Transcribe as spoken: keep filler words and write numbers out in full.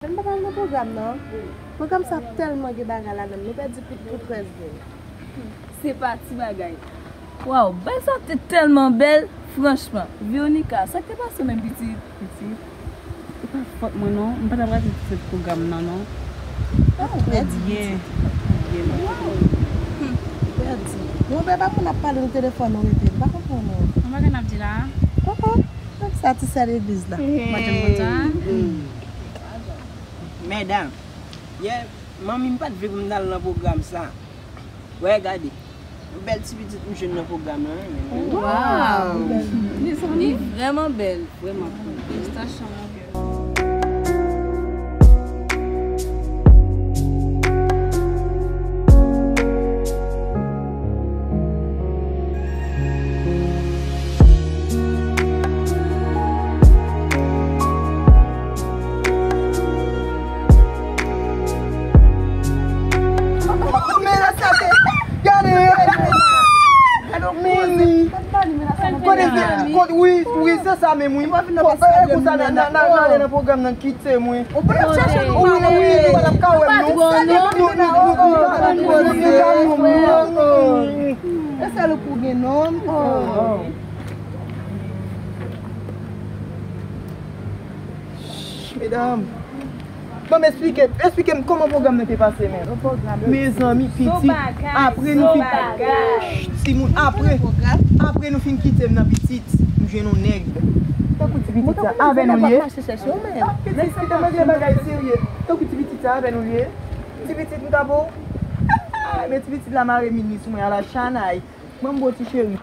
M pa t al nan pwogram nan. Pwogram sa tèlman gen bagay ladan l, nou pèdi plis ke trèz goud. Se pa ti bagay. Waw, bal sa te tèlman bèl, franchman. Veronica, sa k te pase menm pitit? Pitit, e pa fòt mwen non, m pa ta pral di se pwogram nan non. Ah, ou pèdi pitit. Byen, byen. Ou pèdi. Yon bèl pa moun ap pale nan telefòn ou rete, m pa konprann ou. Mwen pa konn ap di la. Oh, oh. Sa ti sè legliz la. Mwen te kontan. Medam, yè, manmi m pa t vle pou m t al nan pwogram sa. Wè, gade. Yon bèl ti pitit m jwenn nan pwogram lan, wi, men. Waw! Li vrèman bèl. Vrèman cool. Felisitasyon, mon cœur. Kote se, kote, wi, wi, se sa menm, wi. Fò, e, konsa, n a, n a, n a, n a ale nan pwogram nan, kite m, wi. Wi, wi, wi, nou pa t ap ka wè m, non. Nou, nou, nou, nou, nou, nou, nou, nou. E sèl ou pou gen nonm. Oh. Medam, ban m esplike, esplike m kòman pwogram nan te pase menm. Mezanmi, pitit, apre nou fin, timoun, apre, apre nou fin kite m nan pitit, m jwenn yon nèg. Tankou ti pitit sa, avè nou l ye. Ah, pitit, pitit, m regle bagay serye. Tankou ti pitit sa, avè nou l ye. Ti pitit, m ka bo. Ay, men ti pitit la mare min li sou mwen ala chanay. Ban m bo ti cheri.